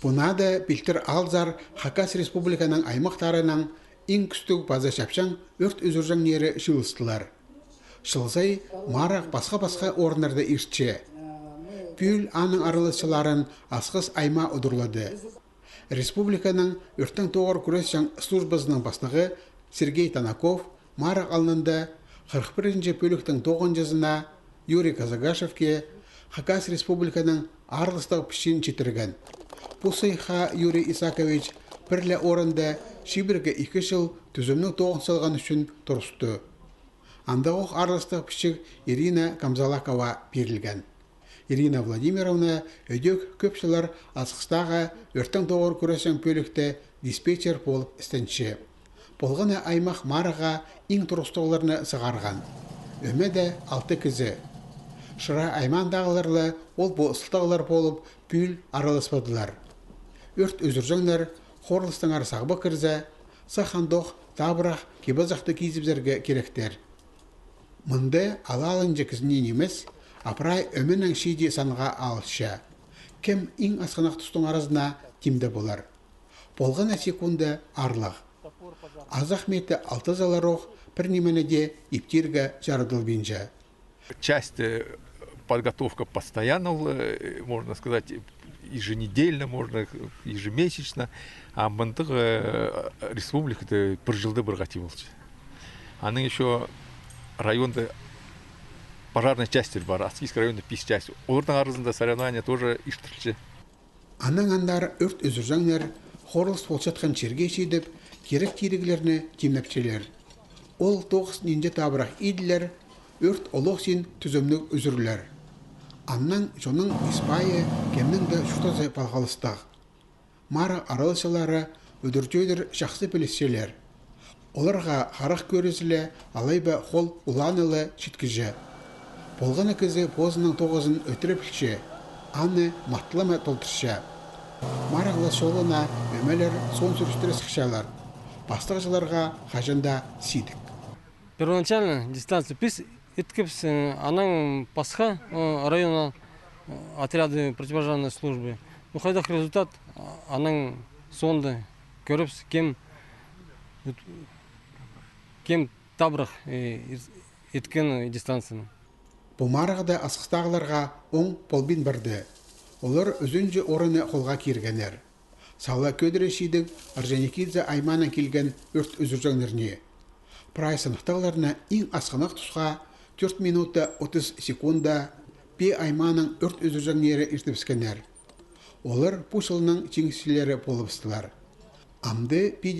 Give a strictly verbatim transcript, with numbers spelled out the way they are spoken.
Пу наада пилтір алзар Хакас Республиканың аймахтарынаң иң кӱстіг паза чапчаң ӧрт ӱзӱрҷеңнері чыылыстылар. Чыл сай марығ пасха-пасха орыннарда иртче. Пӱӱл аның араласчыларын Асхыс аймаа удурлады. Республиканың ӧрттең тоғыр кӱресчең службазының пастығы Сергей Танаков марығ алнында хырых пірінҷі пӧліктің тоғынҷызына Юрий Казагашевке Хакас Республиканың аарластығ пічиин читірген. Пу сыйыхха Юрий Исакович пір ле орында чибіргі ікі чыл тӱзімніг тоғын салған ӱчӱн турысты. Андағох аарластығ пічік Ирина Камзалакова пирілген. Ирина Владимировна ідӧк кӧп чыллар Асхыстағы ӧрттең тоғыр кӱресчең пӧлікте диспетчер полып істенче. Полған на аймах марығға иң турыстығларны сығарған. Ӧмеде алты кізі. Шыра аймаандағылар ла ол-пу сылтағлар полып, пӱӱл араласпадылар. Ӧрт ӱзӱрҷеңнер хорылыстаңар сағбах кірзе, сах андох табырах кип-азахты кизібізерге киректер. Мында ала алынҷа кізіне нимес, а прай ӧменең чиди санға алысча. Кем иң асхынах тустың аразына тимде полар. Полған на секунда аарлығ. Азах миитті алтазалар ох, пір нимені дее иптирге чарадылбинча. Часть, э, подготовка постоянно, э, можно сказать, еженедельно, можно ежемесячно. А мындағ, э, республикада пір чылда пір хати полча. Анаң ещё районда пожарная частьтер пар, Аскизский районда пис часть. Олардың аразында соревнования тоже иртірілче. Анаң андар ӧрт ӱзӱрҷеңнер хорылыс полчатхан чирге читіп, кирек-тиріглерні тимнепчелер. Ол тоғыс нинҷе табырах иділер, ӧрт олох син тӱзімніг ӱзӱрлер. Аннаң чонның ис-пайы кемнің дее чуртазы палғалыстығ. Марығ араласчылары ӱдӱр-тӧдір чахсы пілісчелер. Оларға харах кӧрізі ле, алай ба хол улааны ла читкіҷе. Полған на кізі позының тоғызын ӧтіре пілче, аны матылама толдырча. Марығлас чолына ӧмелер соон сӱрістіре сыхчалар. Пастағҷыларға хаҷан даа сидік. Первоначально дистанцию піс иткебіс, э, анаң пасха, э, районнаң, э, отряды противопожарной службы. Ну, хайдағ результат, а, анаң соонда кӧрібіс, кем, кем табырах, э, ит-, иткен дистанцияны. Пу марығда Асхыстағыларға оң полбин парды. Олар ӱзінҷі орынны холға киргеннер. Сала кӧдіре чидіг Орджоникидзе аймаанаң килген ӧрт ӱзӱрҷеңнерні. Прай сыныхтағларны иң асхынах тусха тӧрт минута отыс секунда Пи аймааның ӧрт ӱзӱрҷеңнері иртібіскеннер. Олар пу чылның чиңісчілері полыбыстылар. Амды Пиде